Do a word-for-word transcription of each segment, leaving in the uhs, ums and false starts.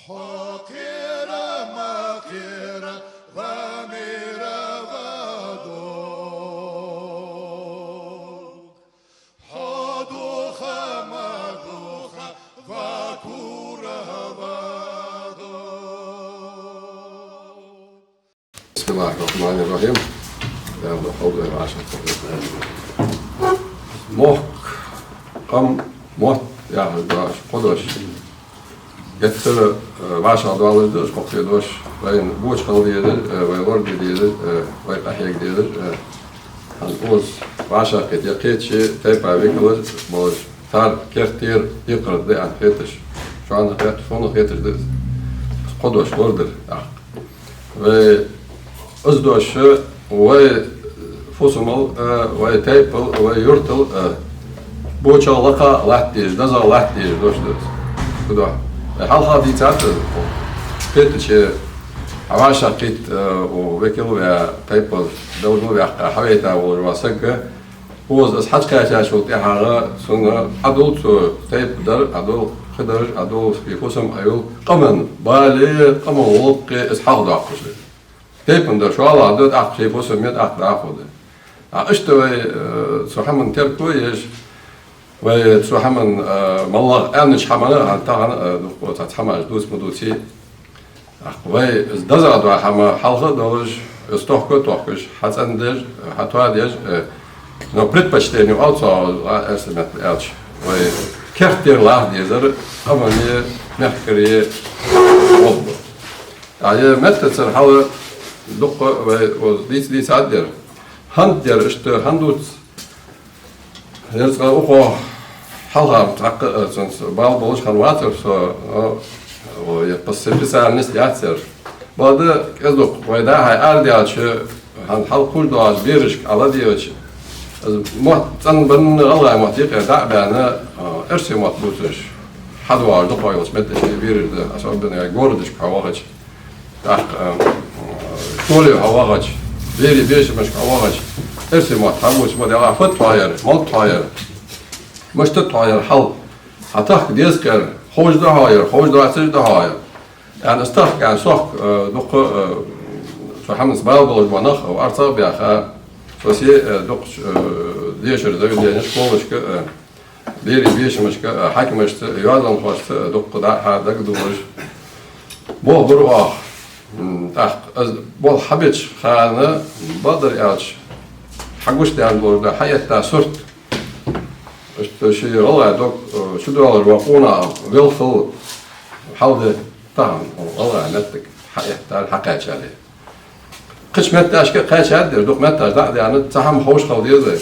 Хьо кхера ма кхера, ва мера ва дог. Хьо духа ма духа, ва кура ва дог. بسم الله الرحمن الرحيم. Дала хьалха вӀашагӀкхетар. Мохк, къам, мотт яхаш дош, кхо дош. Геттара, э, вӀашагӀдоалаш да уж кхо дош. Вайна боча хила дезар, э, вай лораде дезар, э, вай къахьега дезар, э, хӀанз укхаза вӀашагӀкхетар, кхетача тайпан векалаш болаш, цар керттера декхар да аьнна хеташ. Шоана хет-, шоана хеташ да из. Кхо дош лорадар, тӀаккха. Вай из дош, вай фусамал, э, вай тайпал, вай юртал, э, боча лакха латта дезаш, деза латта дезаш дош да из. Кхо дош. Э, хьалха дийцад из, кхетача, хьа вӀашагӀкхийтта, э, у векал ваь, тайпан белгал ваьккха, хьавайта волаш ва саг, укхаза из хьачукхаьчачул тӀехьагӀа цунна Ӏадул цу тайпа дар, Ӏадул кхыдараш, Ӏадул ший фусам Ӏайул, къаман бала, къаман гӀулакх из хьалхадоаккхаш да. Тайпан дар шоллагӀа да, тӀаккха ший фусам ма, тӀаккха дӀахо да. А иштта вай, э, цу хӀаман терко еш, вай цу хӀаман, э, моллагӀа аьннача хӀаман, хӀанз тахан, э, дукха цхьацца хӀамаш дувц ма дувций, тӀаккха вай из деза дола хӀама хьалха а долаш, из тохка а тохкаш, хьацӀендеш, хьатоадеш, э, но предпочтение оал цох, а, эрсий меттала аьлча, вай керттера лархӀа дезар, къаманеи мехкареи болх ба. ТӀаккха е меттацара хьал дукха вай укхаза дийца-, дийцад ер. ХӀанз ер иштта хӀана дувц? Ер цкъа укхо хьалха цхьаккха, э, цунца бала болаш хиннавацар со, э, о, ер по специальности яц ер. Бакъда кӀезиг-дукха вай дӀа-хьа арадаьлча, хӀанз хьалкхувш доагӀача берашка Ӏа ладийгӀача, из мотт цӀенбенна, гӀалгӀай мотт юкъера дӀа а баьнна, э, эрсий мотт бувцаш хьадоагӀаш дукха йолча метташка бераш да, особенно городашка хьо вахача. ТӀаккха, э, школе хьо вахача, берий бешамашка хьо вахача, эрсий мотт хьабувцаш ма дий, фуд хьо ер, малад хьо ер, мишта да хьо ер хьал, хьа тахка деза кхер, ховш да хьо ер, ховш доацаш да хьо ер. Аьнна, из тахка, аьнна, сохка, э, дукха, э, цу хӀаманца бала болаш бола нах, э, арцагӀа баьха, со се, э, дукхача, э, дешара заведенешка, школашка, э, берий бешамашка, а, хьакимашца, йоазонхошца дукха дӀа-хьа дагадувлаш. Болх бир оаха. М, тӀаккха из болх хьабеча хана, бакъдар аьлча, хьагуш даьнна долаш да хьаэтта сурт. Иштта ший гӀалгӀай дог, э, чудоалаш вола къонах велхал хьал да тахан, гӀалгӀай меттага хьаэттар, хьакхаьчар. Кхыча метташка кхаьчад ер, дукха метташ дӀа а даьннад, цхьа хӀама ховш хила деза.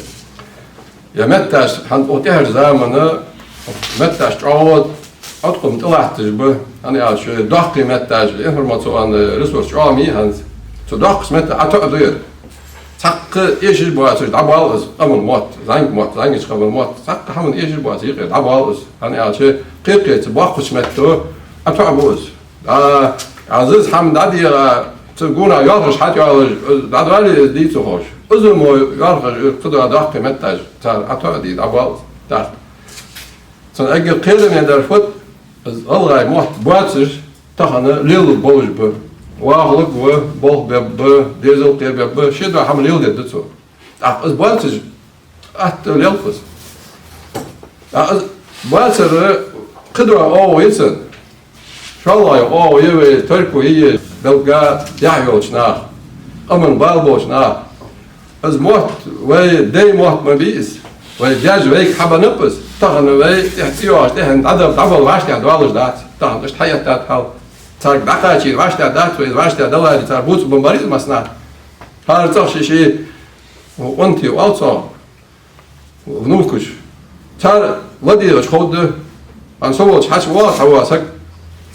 Е метташ, хӀанз укх тӀехьарча заман метташ чӀоагӀа Ӏоткъам тӀалатташ ба, хӀана аьлча доккхий метташ, информационный ресурс чӀоагӀа ма йий хӀанз. Цу доккхача метта ӀотоӀаду ер. Цхьаккха эшаш боацаш дӀабоал из къаман мотт, зӀамига мотт, зӀамигача къаман мотт, цхьаккха хӀаман эшаш боацаш юкъера дӀабоал из. ХӀана аьлча кхы-кхыча боккхача метто ӀотоӀабу из. А, Ӏа из хӀама дӀадийгӀа, цу гонахьа йоархӀаш хьатӀайоалаш, дӀадоале из дийца ховш. Из мо йоархӀаш, кхыдола доккхий метташ цар ӀотоӀадий, дӀабоал из. ТӀаккха цун эггара кхераме дар фуд, из гӀалгӀай мотт боацаш тахан лелаб болаш ба. ВахалургӀа ва, болх бергба, дезал кхебергба, ший дола хӀама леладергда цо. ТӀаккха из боацаш атта лелхаз. ТӀаккха из боацар кхыдола оагӀув я цун. ШоллагӀа оагӀув я вай терко е, белгга дехьа йолча наха, къаман бала болча наха. Из мотт вай даьй мотт ма бий из. Вай даьша вайга хьабеннаб из. Тахан вай тӀехьа цӀи йоагӀаш, тӀехьа дӀадала, дӀабала вӀаштӀехьа доалаш дац. Тахан иштта хьаэттад хьал. Царга дӀакхачийна вӀаштӀехьа дац вай, из вӀаштӀехьа даларе, цар бувцаргбаргбац из массанахьа. ХӀара цӀагӀа ший-ший къонтий оал цох, внукаш. Цар ладийгӀача ховргда. ХӀанз со волча хьачу воагӀа цхьа вола саг,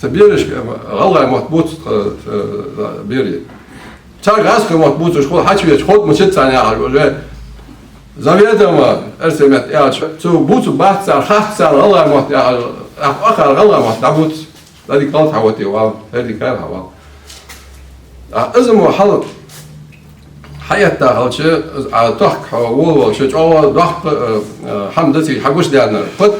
цу берашка гӀалгӀай мотт бувц, э, э, берий. Цар гӀазкхий мотт бувцаш хул, хьачувеча ховргда мичад царна яхаш, уже заведомо, эрсий метта аьлча, цо бувцаргбац цар, хац царна гӀалгӀай мотт яхаш, тӀаккха акхар гӀалгӀай мотт дӀабувц. Дадик гӀалат хьаоттаве вал, хӀердик кара хьавал. А из мо хьал хьаэтта хилча, из а тохка хьо волавелча, чӀоагӀа доккха, э, э, хӀама да цига хьагуш даьннар. Фуд,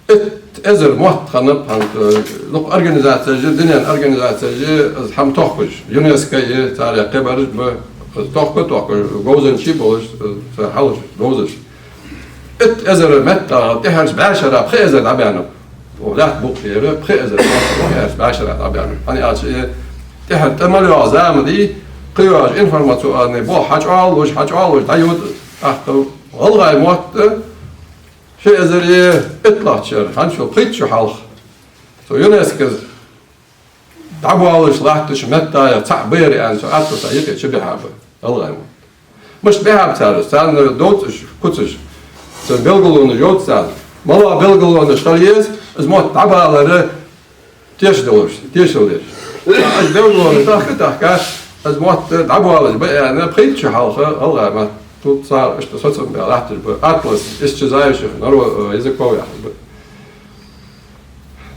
итт Эзар мотт хиннаб, хӀанз, э, дукха организацеш, дунен организацеш, из хӀама тохкаш, ЮНЕСКО я, царех кхыбараш ба, из тохка, тохка, говзанчий болаш, э, цар хьалхашка говзаш. Итт эзар метта тӀехьарча бӀаьшера пхи эзар дӀабаьннаб. О, лаьтта букъ тӀера пхи эзар метта тӀехьарча бӀаьшера дӀабаьннаб. ХӀана аьлча, э, тӀехьара тӀа мел йоагӀа зама дий, кхы йоагӀаш информационни болх хьачӀоагӀлуш, хьачӀоагӀлуш дӀайода, ахта гӀалгӀай мотт, э, ши эзар иттлагӀча шера, хӀанз шо пхийтта шу хьалха. Цу ЮНЕСКОс дӀабоалаш латтача меттаех цхьаъ ба ер аьнна, цу атласа юкъе чубихьаб гӀалгӀай мотт. Мишта бихьаб цар из? Царна довз уж куцаш, цун белгалонаш йовз царна. МалагӀа белгалонаш хила еза, из мотт дӀабалара теш долаш, тешал деш. Уж белгалонаш тахка-тахка, из мотт дӀабоалаш ба аьнна, пхийтта шу хьалха гӀалгӀай мотт, тут цар иштта соцам бе латташ ба, атлас исчезающих наро-, э, языков яхаш ба.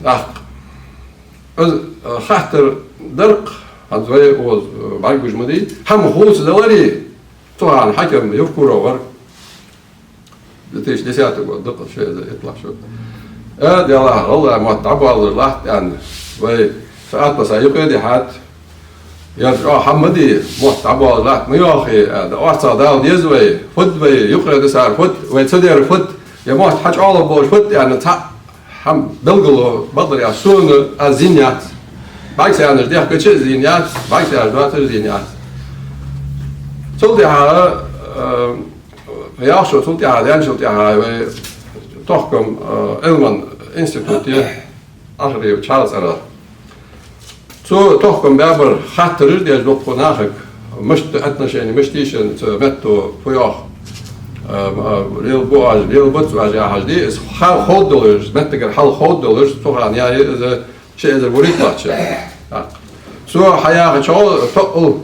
ТӀаккха из, э, хаттар дар-кх, хӀанз вай укхаза, э, бӀаргагуш ма дий, хӀама хувцадаларе, цу хана хьаким Евкуров вар, две тысячи десятый год да-кх из, ши эзар иттлагӀа шу. Э, делахь, гӀалгӀай мотт дӀабоалаш латт аьнна, вай цу атласа юкъе дихьад, ер чӀоагӀа хӀама ма дий, мотт дӀабоалаш латт ма йоахий, э, да, орцагӀдала деза вай, фуд вай, юкъера дисар фуд, вай ца дер фуд, е мотт хьачӀоагӀлургболаш фуд аьнна, цхьаъ хӀама белгало, бакъдар аьлча, сона аз зийна яц. БӀаргсаьнаш дехкача а зийна яц, бӀаргсаьнаш доацаш а зийна яц. Цул тӀехьагӀа, э, ялх шу цул тӀехьагӀа, даьнначул тӀехьагӀа вай тохкама, э, Ӏилман институт я, Ахриев Чарльз цӀерагӀа. Цу тохкама баьбар хаттараш деш дукха нахага, мишта отношени, мишта йиш я цу метто, фу йоах, а, а, лелабу оаш, лелабац оаш яхаш дий, из хьал ховргдолаш, меттагара хьал ховргдолаш, цу хана яьй из ши эзар вурийтталагӀча шера. ТӀаккха цо хьаяхачох тоъал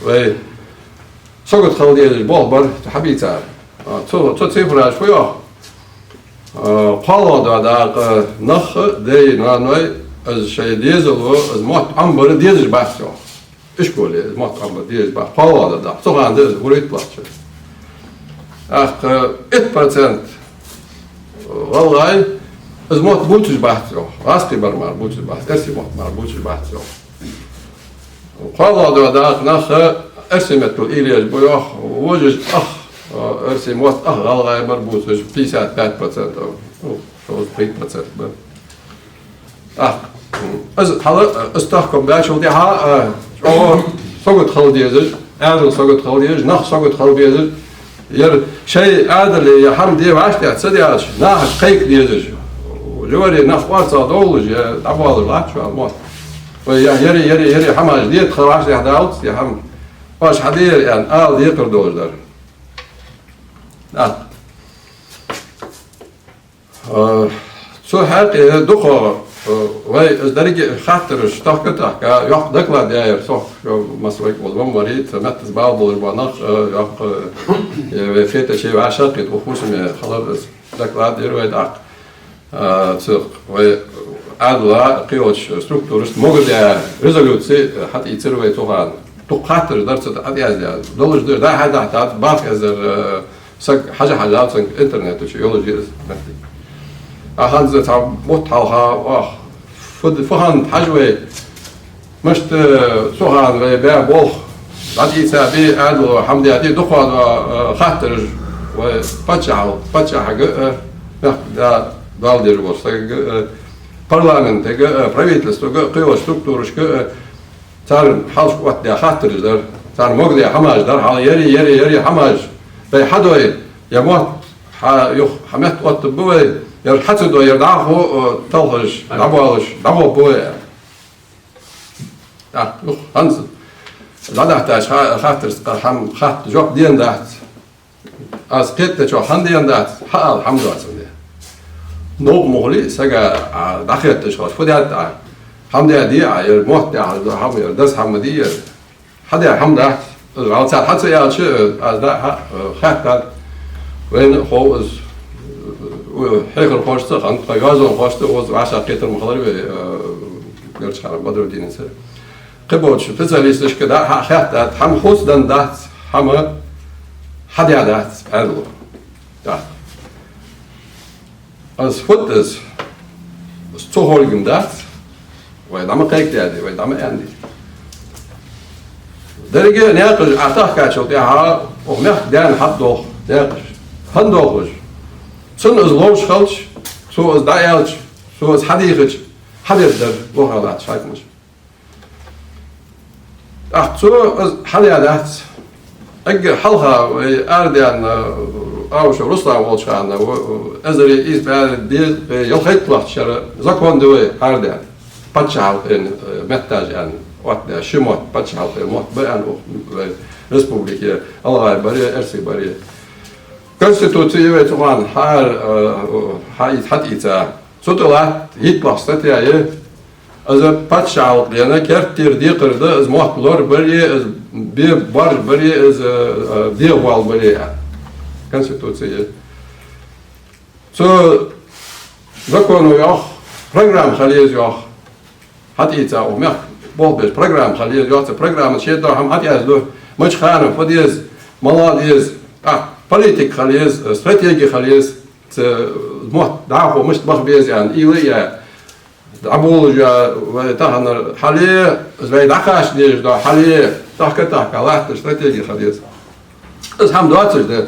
вай сагот хила дезаш болх бар хьабийцар. А, цу, цу цифраш фу йоах? А, кхоалагӀа дола дакъа нах а, даьй, ноаной, из шоай дезало, из мотт Ӏомабара дезаш бац йоах. Ишколе из мотт Ӏомабара дезаш бац. КхоалагӀа дола дакъа. Цу хана да из вурийтталагӀча шера. ТӀаккха итт процент гӀалгӀай из мотт бувцаш бац йоах. ГӀазкхий бар мара бувцаш бац, эрсий мотт мара бувцаш бац йоах. КхоалагӀа дола дакъа нах эрсий меттала уйла еш ба йоах, вожаш ах, а, эрсий мотт ах гӀалгӀай бар бувцаш пятьдесят пять процентов. Ну, шовзткъа-пхийтта процент ба. ТӀаккха, из хьал, из тохкам баьчул тӀехьагӀа, а, чӀоагӀа сагот хила дезаш, Ӏаьдал сагот хила дезаш, нах сагот хила дезаш, ер шоай Ӏаьдале ер хӀама де вӀаштӀехьа ца даьлча, нахага кхайка дезаш. Левари нах орцагӀдовлаш, е дӀабоалаш латт шоана мотт. Вай е, ери, ери, ери хӀамаш де тха вӀаштӀехьа далац, е хӀама оаш хьадера аьнна, ала декхар долаш дар. ТӀаккха. Э, цу хьакъехьа дукха, э, вай из деррига хаттараш тохка-тохка, йоккха доклад яьяр со, шо масса вайга укхаза ма марий, цу меттаца бала болаш бола нах, э, йоккха, э, вай хетаче вӀашагӀкхийтта, укх фусаме хилар из доклад яр вай тӀаккха. Э, цу вай Ӏаьдала кхыйолча структурашта могаргдаь резолюци, э, хьатӀаийцар вай цу хана. Дукха хаттараш дар цу тӀа хьатӀаяздаь. Долаш да, дӀа-хьа дахьийтад, барх эзар, э, саг хьажа-хьажа цунга интернета чу йолаш я из моттиг. А хӀанз цхьа бутт хьалха, ах, фу д-, фу хиннад хьажа вай, мишта цу хана вай баь болх дӀатӀаийца бий, Ӏаьдало хӀама даьдий, дукха дола, э, хаттараш вай паччахьал-, паччахьага, э, мехка да-, Далла дезаш волча сагага, э, парламентага, э, правительствага, кхыйолча структурашка, э, царна хьалхашка оттадаь хаттараш дар, царна могаргдаь хӀамаш дар, хьал ери, ери, ери хӀамаш. Вай хьадой, е мотт хьа-, юха хьа метта оттаргба вай, ер хьа ца дой, ер дӀахо, э, талхаш, дӀабоалаш, дӀагӀоргба вай. ТӀаккха юха хӀанз дӀадахьийтача ха-, хаттарашта хӀама хатта жоп дена дац. Аз кхетачох хӀама дена дац, хьаала хӀама доацандаь. Новкъа ма хулий сага, а, дӀахетташ хилча, фу даьд Ӏа? ХӀама даьдий Ӏа, ер мотт яхаш дола хӀама, ер деза хӀама ма дий ер. Хьадаь хӀама дац, аз вӀалла цар хьа ца аьлча, аз дӀа-хьа, э, хаьттад. Вайна а хов из, э, хьехархошца а хиннад, тха йоазонхошца а, укхаза вӀашагӀкхетар ма хиллар вай, э, Герчханов Бадрутдинца. Кхыболча специалисташка дӀа-хьа хаьттад, хӀама хувцаденна дац, хӀама хьадаь дац, аьлар. Да. Аз фуд аз? Цу хьолгам дац, вай дӀа ма кхайкадаьдий, вай дӀа ма аьннадий. Деррига наькъаш Ӏотахкачул тӀехьагӀа укх мехка даьнна хьатӀадолх наькъаш. ХӀана долх уж? Цунна из ловш хилча, цо из дӀааьлча, цо из хьадийхача, хьадергдар лоха латташ хьакимаш. ТӀаккха цо из хьадаь дац. Эггара хьалха вай арадаьнна, Аушев Руслан волча хана, в-, в-, эзар ийс бӀаь дезткъеи ялхайттлагӀча шера закон да вай арадаьнна. Паччахьалкхен, э, метташ аьнна, оттадаь ши мотт, паччахьалкхен мотт ба аьнна, укх вай республике, гӀалгӀай бар е, эрсий бар е. Конституци я вай цу хана хьа-, э, хьа-, хьатӀаийца. Цу тӀа латт йиттлагӀа статья я, из паччахьалкхена керттера декхар да, из мотт лорабар е, из бе-, боаржабар е, из, э, э, дегӀавоалабар е аьнна. Конституци я. Цу законо йоах, программа хила еза йоах. ХьатӀаийца укх мехка болх беш программа хила еза йоах, цу программа чу шедар хӀама хьатӀаязду. Мача хана фу деза, мала деза, а, политика хила еза, стратеги хила еза, цу мотт дӀахо мишта баха беза аьнна, уйла е, дӀаболабеш я вай таханара хьал, из вай дӀакхача дезаш дола хьал, тахка-тахка латташ стратеги хила еза. Из хӀама доацаш да.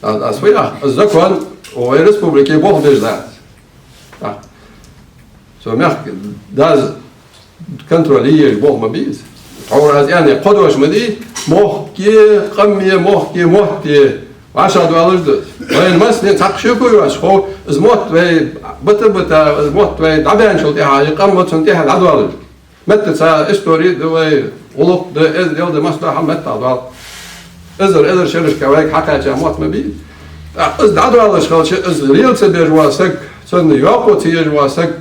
А, аз фу йоах, из закон вай республике болх беш дац. А. Цу мехка даз контроль е езаш болх ма бий из. Тхьовра аз аьннад, кхо дош ма дий, мохки, къами, мохки, мотти вӀашагӀдоалаш да. Вайна массанена цхьаккха шеко йоацаш хов, из мотт вай бита-бита, из мотт вай дӀабаьнначул тӀехьагӀа, из къам ма цунна тӀехьа дӀадоалаш. Меттаца истори да вай, гӀулакх да, эздел да, массадола хӀама меттах доал. Эзар, эзар шерашка вайга хьакхаьча мотт ма бий. ТӀаккха из дӀадоалаш хилча, из лела ца беш вола саг, цунна йоккхо ца еш вола саг,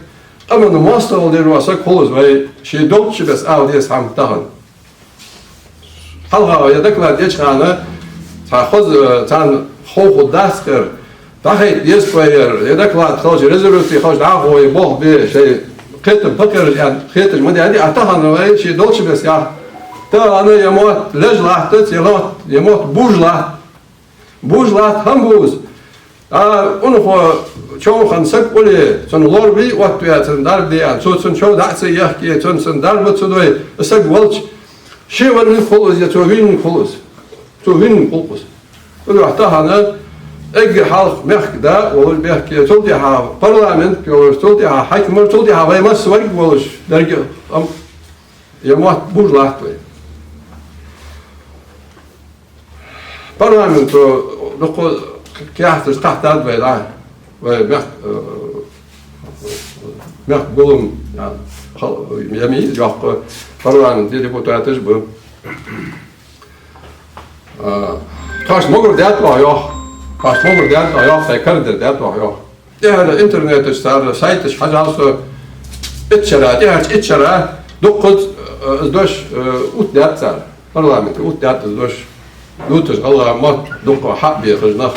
къаман моастагӀал деш вола саг хул из вай, ший долчча беса ала деза хӀама тахан. Хьалха вай доклад деча хана, цхьа хоза, царна хов хургдац кхер, дӀахайта деза вай ер, е доклад хилча, резолюци хилча, дӀахо вай болх бе, шоай кхетам пакъераш аьнна, хеташ ма даьдий, а тахан вай ший долчча беса яхар. Тахан ер мотт леш латт, цу мотт, ер мотт бувш латт. Бувш латт, хӀана бувз? А, унахо човхаьнна саг улле, цунна лорабе оттаве, цунна дарба де аьнна, цо цунна чов дӀа а ца ехке, цунна цунна дарба ца дой, саг валча, ше венна хул из, е цо вийна хул из. Цо вийна хул из. Цудухьа тахан эггара хьалха мехкда волаш бехке, цул тӀехьа парламент йолаш, цул тӀехьа хьакимаш, цул тӀехьа вай массаварг волаш, деррига а, ам, ер мотт бувш латт вай. Парламенто дукха каьхаташ кхахьийтад вай, да? Вай мехк-, э, мехка гулам, я, хал-, я ми йоккха парламента депутаташ ба. А, тхоашта могар даьд оаха йоах. Тхоашта могар даьд оаха йоах, тхоай кара дар даьд оаха йоах. ТӀехьара интернета чу цар сайташ хьажал со, итт шера, тӀехьарча итт шера дуккхаза, э, из дош, э, оттадаьд цар. Парламенте оттадаьд из дош. Дувцаш гӀалгӀай мотт дукха хьабехаш нах.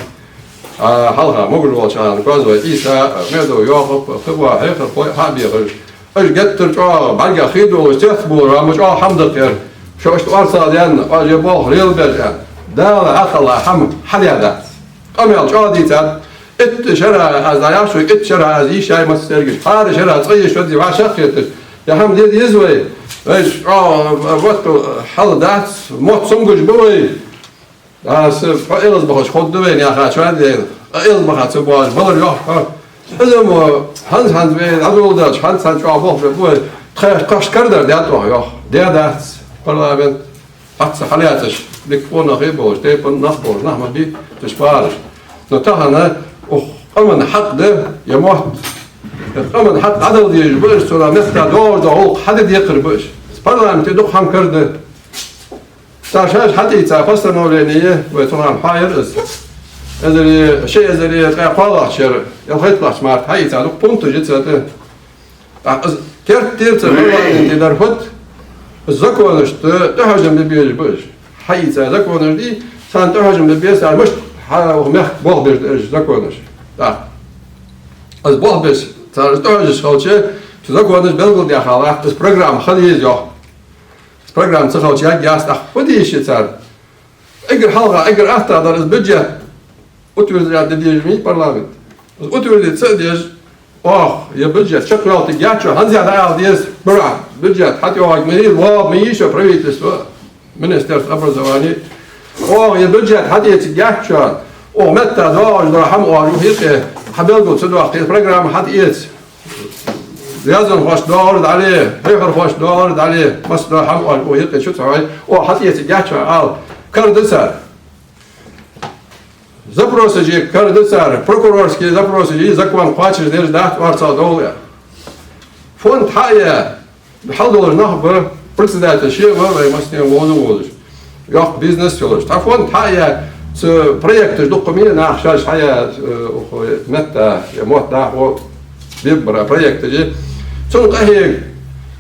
А, хьалха могаш волча хана Коазой Ӏийса, Медов Йоакъап, кхыбола хьехархой хьабехаш. Уж геттара чӀоагӀа бӀаргех хий долаш, цецбувлаш, ма чӀоагӀа хӀама да-кх ер. Шо иштта орцагӀдаьнна, оаш ер болх лелабеш аьнна. Дала Ӏакъала хӀама хьадаь дац. Къамаьл чӀоагӀа дийцад. Итт шера аз дӀаяхача, итт шера аз йиш яьй массерга а. ХӀара шера цкъа йиш йоацаш вӀашагӀкхеташ. Ер хӀама де деза вай. Вай чӀоагӀа вотта хьал дац, мотт цамогаш ба вай. Аз хьо эгӀазбахача ховргда вайна яхача ваьнна, а эгӀазбаха ца боагӀаш балар йоах хьо. Из мо хӀанз-хӀанз вай дӀадоладаьлча, хӀанз-хӀанз чӀоагӀа болх бергба вай. Тхоаш кхаш кара дар даьд оаха йоах. Даь дац парламент. Хьацца хьалаьцаш, дика къонахий болаш, тайпан нах болаш, нах ма бий, уж параш. Но тахан укх къаман хьакъ да, ер мотт. Ер къаман хьакъ дӀадала дезаш ба уж, цунах метта доагӀаш дола гӀулакх хьаде декхар ба уж. Парламенте дукха хӀама кара да. Цар шоаш хьатӀаийца постановление, вай цу хана хьаяьр из. Эзар, ши эзар ткъаь кхоалагӀча шера, ялхайттлагӀча марта хьаийца, дукха пункташ я цу тӀа. ТӀаккха из керттера цу парламенте дар фуд, из законашта тӀахьожам бе безаш ба уж. Хьаийца законаш дий, царна тӀахьожам бе беза, цар мишта хьа-, укх мехка болх беш да уж законаш. ТӀаккха из болх беш, цар тӀахьожаш хилча, цу законаша белгалдаьха латт, из программа хила еза йоах. Из программа ца хилча, яггӀа яц, тӀаккха фу де йиш я цар? Эггара хьалха, эггара аттагӀа дар из бюджет утверждать де дезаш ма йий парламент. Из утвердить ца а деш, Оаха ер бюджет чакхйоалийтаргьяц шо, хӀанз а дӀаала деза, бюро, бюджет хьатӀайоагӀаргья ма йий, лоа ма йий шо правительство, министерство образования. Оаха ер бюджет хьатӀаэцаргьяц шо, оаха метта доагӀаш дола хӀама оалаш укх юкъе, хьабелгал ца доаккхе, программа хьатӀаэца. Язданхошта доагӀар дӀале, хьехархошта доагӀар дӀале, масса дола хӀама оалаш укх юкъе чу ца хьой, оаха хьатӀаэцаргьяц шо ала, кара да цар. Запросаш е кара да цар, прокурорский запросаш е, закон кхоачашдеш дац, орцагӀдовла. Фонд хьа а яь, хьалдолаш нах ба, председатель ше ва, вай массане а вовза вовзаш. Йоккха бизнес йолаш. Цхьа фонд хьа а яь, цу проекташ дукха ма йий, нах шоаш хьаяь, э, укх метта, е мотт дӀахо беббара проекташ я. Цунна къахьега,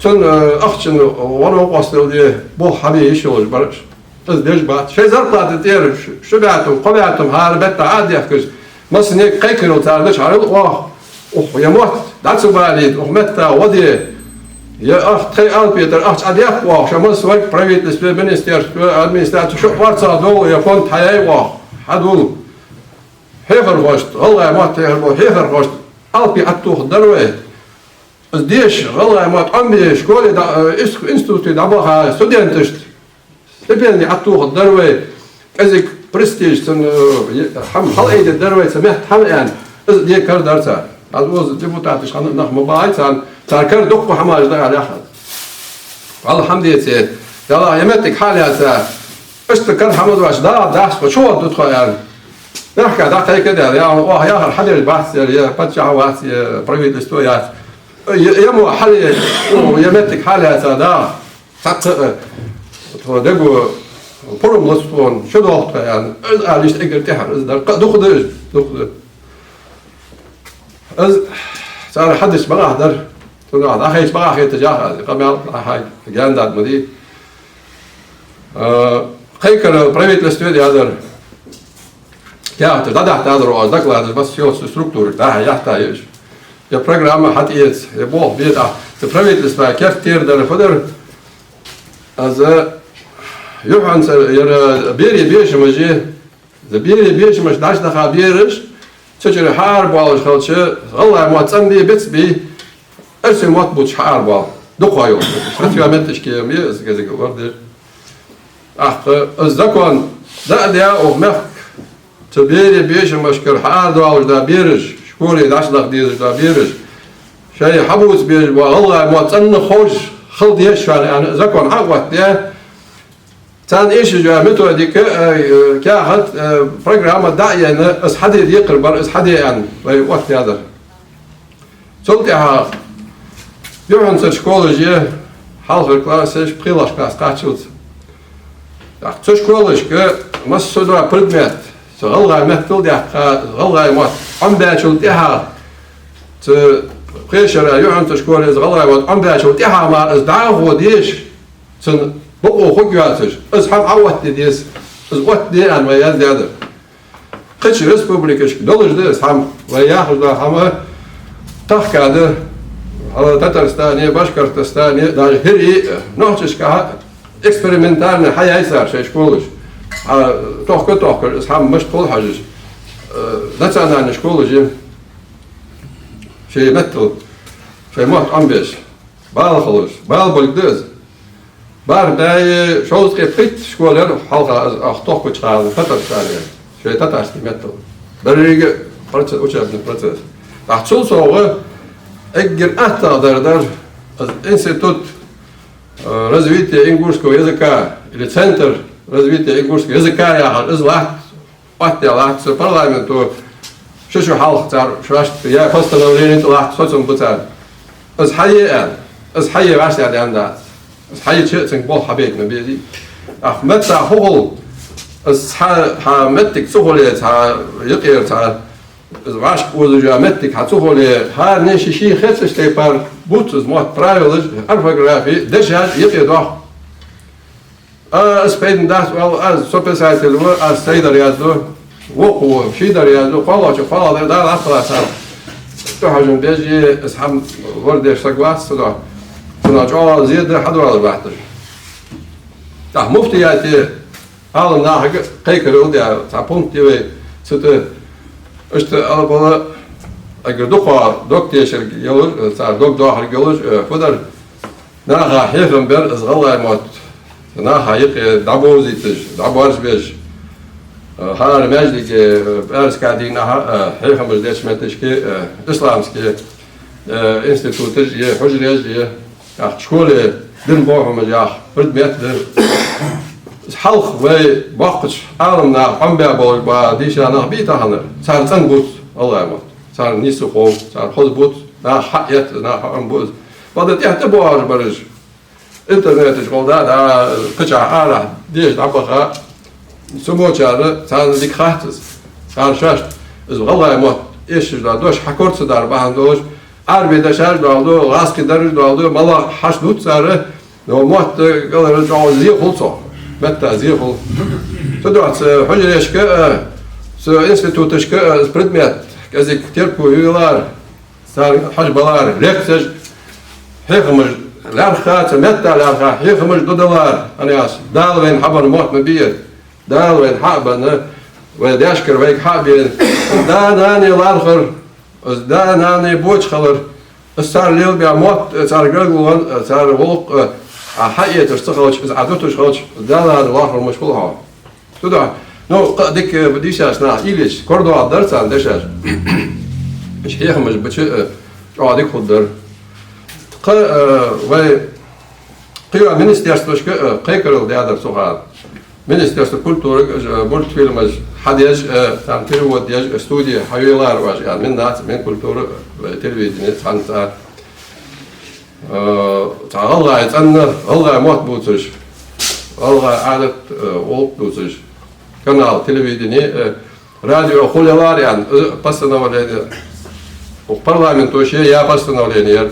цунна, э, ахчан гӀо-новкъостал де, болх хьабе йиш йолаш бараш. Из деш бац. Шоай зарплата тӀера ш-, ши бӀаь тума, кхо бӀаь тума хӀара бетта Ӏодехкаш, массане а кхайкарал цар деш хьарал оаха. Укх ер мотт дӀа ца балийта, укх метта гӀо де. Е ахча тхоай алапетар ахча Ӏодехк оаха, шо массаварг правительстве, министерстве, администраци, шо орцагӀдовла, ер фонд хьаяьй оаха, хьадувла. Хьехархошта, гӀалгӀай мотт хьехар бола хьехархошта алапи Ӏотохаргдар вай. Из деша, гӀалгӀай мотт Ӏомабе, школе дӀа-, э, ис-, институте дӀабаха студенташта стипенди Ӏотохаргдар вай, кӀезига престиж цун, э, е-, хӀама хьалъайдергдар вай, цу метта хӀама аьнна, из де кара дар цар. Аз укхаза депутаташ хинна нах ма баьхай царна, цар кара дукха хӀамаш да аьнна яхад. Валла хӀама деце, Далла ер моттиг хьалаьца, иштта кара хӀама доацаш, да, дац, тхо чу гӀоргда тхо аьнна. Мехка дӀакхайкадаьд, я оаха яхар хьадеш бац ер, е паччахь вац, е правительство яц. Е, е мо хьале, о, ер моттиг хьалаьца, да. Цхьацца, э, тхо дего пурам лац тхона, чудоагӀа тхо аьнна. Из ала иштта эггара тӀехьара, из дар. Кхы дукха да из, дукха да. Из цар хьадис бакъахьа дар. Цунах дӀахайча бакъахьа хеташ яхар аз. Къамаьл дӀахьа гаьна даьд ма дий. Э, кхайкар правительстве а даьдар. Каьхаташ дӀадахьийтадар оаха, докладаш, масса йола структурашка дӀа-хьа яхьийтай уж. Е программа хьатӀаэца, е болх бе тӀаккха. Цу правительства керттера дар фу дар? Аз юххьанца ер берий бешамаш, из берий бешамаш дӀачудаха бераш, цу чура хьаарабоалаш хилча, гӀалгӀай мотт цӀенбе, бицбе, эрсий мотт бувцаш хьаарабоал. Дукха йола. ХьатӀайоагӀа метташка ма йий из, кӀезига лорадеш. ТӀаккха из закон дӀа а даь, укх мехка цу берий бешамашкара хьаарадоалаш да бераш, школе дӀачудаха дезаш да бераш, шоай хьабувца безаш бола гӀалгӀай мотт цӀена ховш хила деза шоана аьнна, закон Ӏооттадаь, царна эшаш йола методика, э, э, каьхат, э, программа дӀа а яьнна, из хьаде декхар бар, из хьаде аьнна, вай оттадаьдар. Цул тӀехьагӀа юххьанцара школаш я, хьалхара классаш, пхелагӀча класса кхаччалца. ТӀаккха цу школашка массадола предмет, цу гӀалгӀай меттала даьккха, гӀалгӀай мотт Ӏомабаьчул тӀехьагӀа, цу пхе шера юххьанцара школе из гӀалгӀай мотт Ӏомабаьчул тӀехьагӀа мара из дӀахо деша, цун бокъо хургйоацаш, из хӀама Ӏооттаде деза, из оттаде аьнна вай яздаьдар. Кхыча республикашка долаш да из хӀама, вай яхаш дола хӀама тахка да, хьал Татарстане, Башкортостане, даже хӀирий, нохчашка хьа-, экспериментально хьаяьй цар шоай школаш. Хьа, тохка-тохкаш из хӀама мишта хул хьажаш, э, национальни школаш я, шоай меттала, шоай мотт Ӏомабеш. Бала хулаш, бала болга да из. БархӀ бӀаь шовзткъе пхийтта школа яр хьалха из, оаха тохкача хана, Татарстане, шоай татарский меттала. Беррига процесс, учебный процесс. ТӀаккха цул совгӀа эггара аттагӀа дар дар из институт, э, развития ингушского языка или центр развития ингушского языка яхар, из латт оттадаь латт цу парламенто, шу-шу хьалха цар шоашта яь постановлени тӀа латт, соцам ба цар. Из хьае аьнна, из хьае вӀаштӀехьадаьнна дац. Из хьаеча а цунга болх хьабайта ма безий. ТӀаккха метта хӀу хул, из цхьа, хьа моттиг ца хуле, цхьа юкъера цхьа, из вӀашка озаш йола моттиг хьа ца хуле, хӀаране ший-ший хетача тайпара бувц из мотт, правилаш, орфографи, дешаш юкъе доах. А, аз пайдана дац оал, аз со писатель ва, аз сайдар язду, вокхо ва, шийдар язду, кхоалагӀчо кхоалагӀдар, Дала Ӏаткъала царна. ТӀахьожам беш, аз хӀама лорадеш саг вац со. Цунах чӀоагӀа зе да хьадоалар бахьташ. ТӀаккха муфтияте Ӏалам нахага кхайкарал даь, цхьа пункт я вай цу тӀа. Иштта ала бала, Эггара дукха дог тешарг йолаш, цар дог доахарг йолаш, э, фу дар, наха хьехам бер из гӀалгӀай мотт наха юкъе дӀабовзийташ, дӀабоаржабеш, э, хӀара маьждиге, э, пӀаьраска дийнахьа, э, хьехамаш деча метташка, э, исламски, э, институташ е, хьужареш е, тӀаккха школе дин бохьумаш яха предмет да. Хьалха вай боккхача Ӏаламнаха Ӏомабаь болаш ба дийша нах бий таханара? Цар цӀена бувц гӀалгӀай мотт. Цар нийса хов, цар хоза бувц, наха хьаэтта, наха хьаӀомабу из. Бакъда тӀехьа тӀабоагӀаш бараш, интернета чу гӀолла да, да, кхычахьа арахьа деша дӀабаха, цу мочара царна дика хац из. Цар шоашта из гӀалгӀай мотт эшаш дола дош хьакора ца дар бахьан долаш, Ӏарбий дешаш дола да, гӀазкхий дараш дола да, малагӀа хьаьша дувц цар, но мотт кӀалхара чӀоагӀа зе хул цох, метта зе хул. Цудухьа цу хьужарешка а, цу институташка а из предмет кӀезига терко йолар, цар хьажа балар, лекцеш, хьехамаш лаьрхӀа, цу метта лаьрхӀа хьехамаш дӀадалар, хӀана аьлча Дала вайна хьабенна мотт ма бий ер. Дала вайна хьабенна, вай даьшкара вайга хьабена, да-нана лархӀар, из да-нана боча хилар, из цар лелабаь мотт, цар гаргало, цар гӀулакх, а, хьаэташ ца хилча, из Ӏа дуташ хилча, да-нана лархӀар мишта хул хьо. Цудухьа, ну, кхы а дика дийшача наха уйла еча, корадоагӀаргдар царна дешаш. Уж хьехамаш бича, э, чӀоагӀа дика хургдар. Кхы, э, вай кхыйола министерствашка, э, кхайкарал даьдар цу хана. Министерство культуры, э, мультфильмаш хьадеш, э, там перевод деш, э, студи хьавелар ваш, э, Миннац, Минкультура, э, телевидение, цхьацца. Э, цхьа гӀалгӀай цӀена, гӀалгӀай мотт бувцаш, гӀалгӀай Ӏадат, э, гӀулакх дувцаш, канал, телевидение, э, радио хулийлар, яьнна, э, постановление, укх парламенто ше яь постановление яр.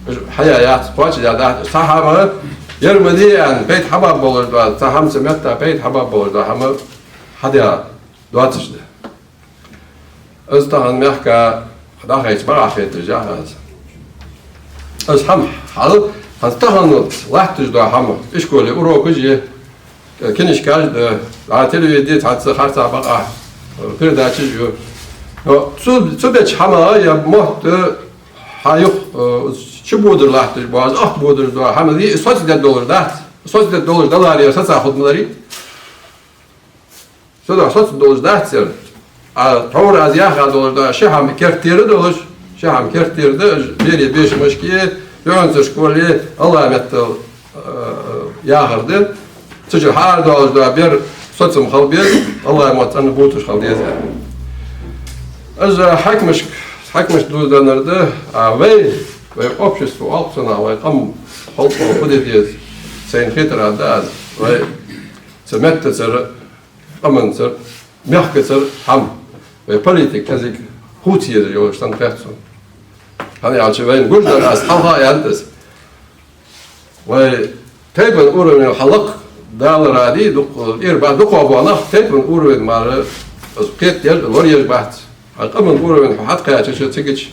Уж хьаяь яц, кхоачашдаь дац. Цхьа хӀама, ер ма дий, яьнна, пайда хьабаь болаш да, цхьа хӀама цу метта пайда хьабаь болаш да, хӀама хьадаь доацаш да. Из тахан мехка дӀахайча бакъахьа хеташ яхар аз. Из хӀама хьал, хӀанз тахан латташ да хӀама. Ишколе урокаш я, книжкаш да, а телевидене цхьацца харцахьа бакъахьа передачаш я. Но цу, цу беча хӀамах е мотт хьаюха, э, чубодар латташ ба, аз ах бодар да хӀама, е соцадергдолаш дац. Соцадергдолаш даларе, саца худмалари. Цудухьа соцадолаш дац ер. А тхьовра аз яха долаш да, ши хӀама керттера долаш, ши хӀама керттера да, уж берий бешамашка, юхьанца школе, гӀалгӀай меттала, э, яхар да. Цу чу хьаарадоалаш да, бер соцам хила беза, гӀалгӀай мотт цӀена бувцаш хила деза. Из хьакимашка, хьакимашта дувзаденнар да, а вай, вай общество, алкхсана, вай къам халкъо фу де деза, сайна хетар да аз, вай цу меттацара, къаманцара, мехкацара хӀама. Вай политика кӀезига хувца езаш йолаш санна хет сона. ХӀана аьлча вайна гуш дар аз хьалха а аьннад аз. Вай тайпан уровень хьалакх даларе дий, дукха, эр ба дукха бола нах, тайпан уровень мара аз кхетаеш, лораеш бац. Хьа къаман уровень хьо хьатӀакхаьчача цига чу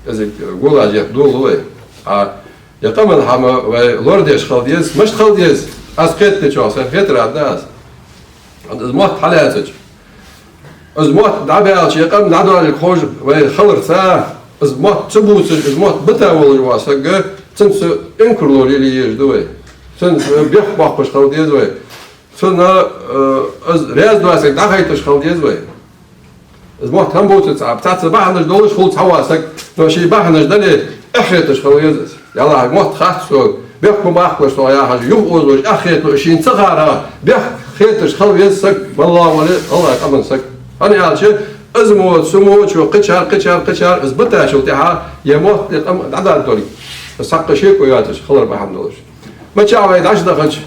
кӀезига гулаж ет дола вай. А е къаман хӀама вай лорадеш хила деза, мишта хила деза? Аз кхетадечох сайна хетар да аз. Из мотт хьалаьцача, из мотт дӀабаьлча, е къам дӀадоалилга ховш вай хиларца, из мотт ца бувцаш, из мотт бита волаш вола саг, цунца инкарло лелае езаш да вай. Цунца бехк боаккхаш хила деза вай. Цунна, э, из раьза доацилга дӀахайташ хила деза вай. Из мотт хӀама бувцар цхьа, цхьацца бахьанаш долаш хул цхьа вола саг, но ший бахьанаш дале, эхь хеташ хила веза из. Ялахьа мотт хац сога, бехк ма баккхалаш сох яхаш, юхаозалуш, эхь хеталуш, шийна ца хара, бехк хеташ хила веза саг, валлахӀи, вале, гӀалгӀай къаман саг. ХӀана аьлча, из мо, цу мо, цу кхычар, кхычар, кхычар, из битачул тӀехьагӀа, е мотт, е къам дӀадаргдолга. Из цхьаккха шеко йоацаш хилар бахьан долаш. Мичахьа вай дӀачудахача,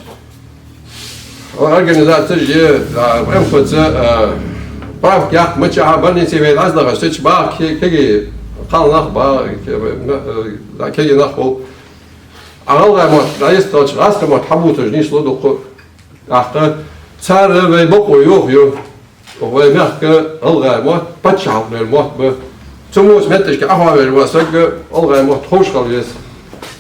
организацеш е, а, МФЦ, а, справка яккха, мичахьа больнице вай дӀачудахача, цу чу багӀа ке-, кегий кхалнах, багӀа ке-, м-, а, кегий нах хул. А гӀалгӀай мотт дӀайистхилча, гӀазкхий мотт хьабувцаш нийслу дукха. ТӀаккха цар вай бокъо йохаю. Вай мехка гӀалгӀай мотт паччахьалкхен мотт ба. Цу моча метташка Ӏохоавеш вола саг гӀалгӀай мотт ховш хила веза.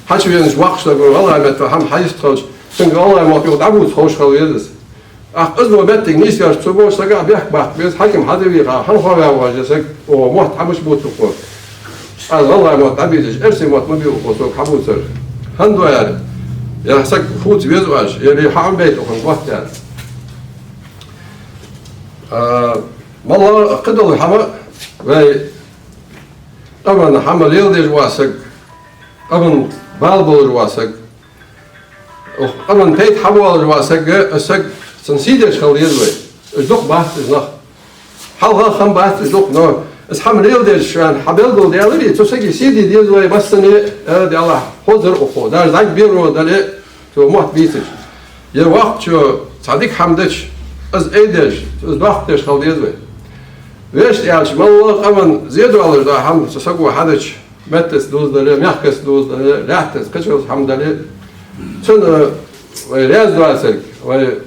Хьачувенача воккхача саго гӀалгӀай метта хӀама хьайистхилча, цунга гӀалгӀай мотт юха дӀабувца ховш хила веза из. ТӀаккха из мо моттиг нийсъеш, цу бо сага бехк баккха беза, хьаким хьатӀавийха, хьан хьо ваьгӀа вожа саг, о, мотт хьа муш бу тхо. Аз гӀалгӀай мотт дӀабийцача, эрсий мотт ма бий укхо сога хьабувцар. ХӀана да аьлча, ер саг фуц веза оаш, ер хьа Ӏомабайта укхун мотт аьлча. А, малла кхыдола хӀама, вай къаман хӀама леладеш вола саг, къаман бала болаш вола саг, укх къаман пайда хьабоалаш вола саг, саг цун сий деш хила деза вай. Уж дукха бац уж нах. Хьалха хам бац уж дукха, но из хӀама леладеш шоана хьабелгалдаьлар, цу сага сий де деза вай массане, э, Даьллахь, хозар укхо, даже зӀамига бер дале, цо мотт бийцача. Е воккхачо цхьа дика хӀама дича, из айдеш, из доккха деш хила деза вай. Вешта аьлча, малла къаман зе долаш да хӀама цу саго хьадича, меттаца дувзадале, мехкаца дувзадале, лаьттаца, кхычунца хӀама дале, цунна вай раьза доацилга, вай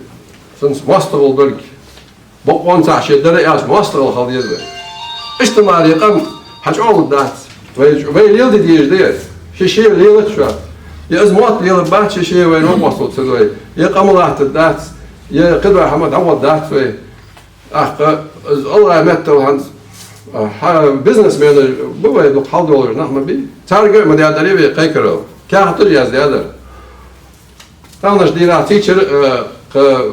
цунца моастагӀал долга, бокъонца ший дара аьлча, моастагӀал хила деза вай. Иштта мара къам хьачӀоагӀлургдац. Вай, вай леладе дезаш да ер. Ше-ше лелац шо. Е из мотт лелабац ше-ше вай новкъостал ца дой. Е къам латтаргдац. Е кхыдола хӀама дӀагӀоргдац вай. ТӀаккха из гӀалгӀай меттала хӀанз, а, хьа бизнесменаш ба вай, дукха хьалдолаш нах ма бий. Царга а ма даьдар вай кхайкарал. Каьхаташ яздаьдар. Тахан дийнахьа цигара, э, кхы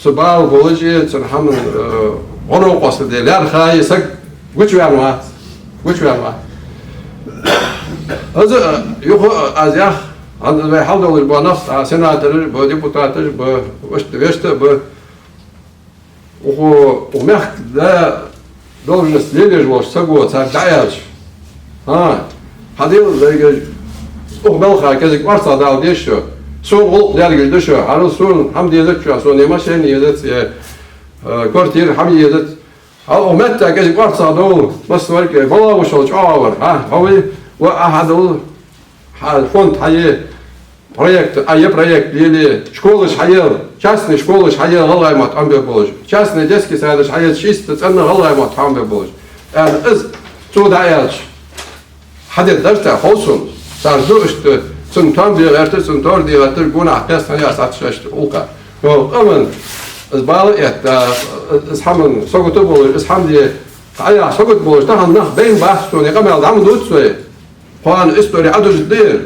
цу бала болаш, цун хӀаман, э, гӀо-новкъостал де лаьрхӀа а саг гучаваьнна вац. Гучаваьнна вац. Из, э, юха, э, аз ях, хӀанз вай хьалдолаш бола нах, а, сенатораш ба, депутаташ ба, вешта, вешта а ба. Укхо, укх мехка да должность лелаеш волча саго царга дӀааьлча: «ХӀа, хьадийла, вайга укх балха кӀезига орцагӀдала деза шо, сона гӀулакх лергаш да шо, хӀара сона хӀама дезац шоана, сона е машен езац, е, э, квартира, хӀама езац. Хьал укх метта кӀезига орцагӀдовла, массавар а, бала вошал чӀоагӀа вар, хӀа, хьо вий, ва а хьадала, хьа фонд хьае, проект, а е проект лелае, школаш хьаела, частный школаш хьаела гӀалгӀай мотт Ӏомабе болаш, частный детский садаш хьаела, шийтта цӀена гӀалгӀай мотт Ӏомабе болаш», аьнна, из цо дӀааьлча, хьадергдар цар, хов сона. Цар ду иштта, цун тоам де гӀерташ, цун товр де гӀерташ, гонахьа кхестан яц хьатта шоашта улка. Но къаман из бала этта, из хӀаман сагота болаш, из хӀама де, Ӏа яха сагота болаш, тахан нах байна бац сона, е къамаьл дӀа ма дувц вай. Кхоана истори Ӏадужаш да ер.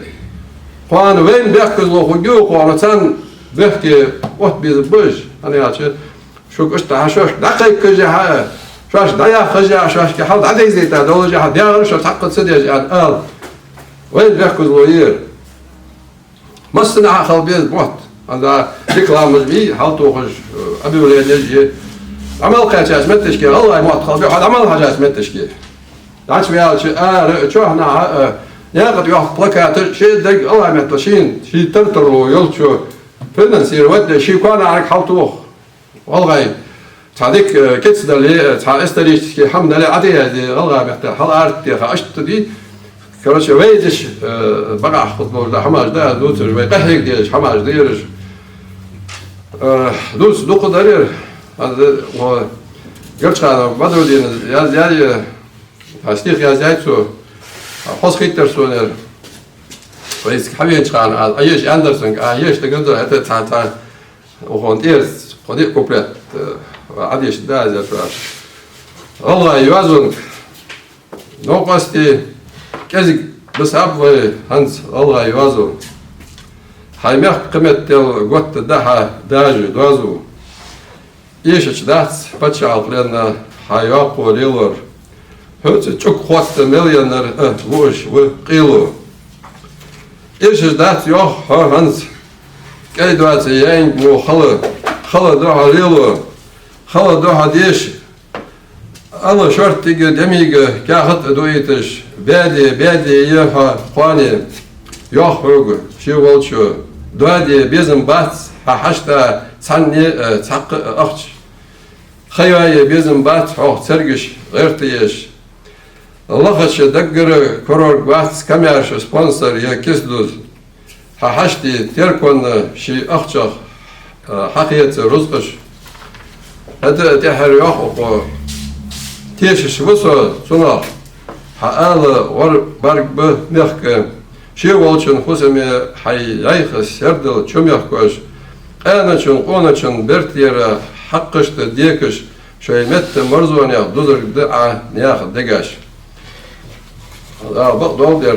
Кхоана вайна бехказло хургья, кхоана царна бехке отта безаргба уж. ХӀана аьлча, шуга иштта хьа шоашка дӀакхайкаш а, шоаш дӀаяхаш а, шоашка хьал дӀадайзийта долаш а, хьа дегӀар шо цхьаккха ца деш а, аьнна ала. Вайна бехказло я ер. Массанахьа хила беза мотт. ХӀанз рекламаш бий, хьалтохаш, э, объявленеш я. Ӏамал кхаьчача метташка гӀалгӀай мотт хила беза, хьо Ӏамал хьежача метташка. ДӀачуваьлча, ара, чухьнахьа, э, наькъа тӀа йоаккха плакаташ, ший деррига гӀалгӀай меттала шийна, ший тар-тарло йолчо финансировать де, ший коа наӀарга хьалтоха. ГӀалгӀай цхьа дика, э, кица дале, э, цхьа исторически хӀама дале, Ӏадийхьа де, гӀалгӀай меттала хьал-арт теха, иштта дий. Короче, вай деш, э, бакъахьа хургдолаш да хӀамаш да аз дувцараш, вай къахьега дезаш хӀамаш да ераш. Э, дувца дукха дар ер. Аз, э, во, Гарчханов Бадрудина яздаьд, э, а стих яздаьд цо. А хоза хийттар сона ер. Вайцига хьавенача хана аз, а, еш аьннадар цунга, а, еш дагадоагӀа, хӀаьта цхьа, цхьа, укхун тӀера, кхо-диъ куплет, э, Ӏадийшад аз ер фараш. ГӀалгӀай йоазонга новкъостий, кӀезига бисаб вай хӀанз гӀалгӀай йоазув. Хьай мехка кхыметтел готта да хьа дажа доазув. Эшача дац паччахьалкхен хьа йоккхо лелор. Хьоца чӀуг хотта мел еннар, э, вуаш ва къело. Эшаш дац йоах хьо хӀанз, кӀай доаца яьнга во хала, хала да хьа лело, хала да хьа деша. Ала шорттига, дӀамига каьхат а дуийташ, баьде, баьде я хьо кхоане, йоах хьога ше волчо. Доаде безам бац хьа хьашта цхьанне, э, цхьаккха а ахча. Ха йоае безам бац хьох цергаш гӀертаеш. Лахача даггара корорг вац камаьрша спонсор е кисдуз. Хьа хьашта терконна ший ахчах, а, хьахеца рузкъаш. ХӀаьта а тӀехьара йоах укхо: тешаш ва со цунах, хьа ала гӀор барг ба мехка. Ше волчун хӀусаме хьай яйха сердал чу мехкош. Къаьначун, къоначун бертера хьакъашта декаш, шоай метта марзонех дузаргда Ӏа наьха дегаш. Ала бакъдолаш дар,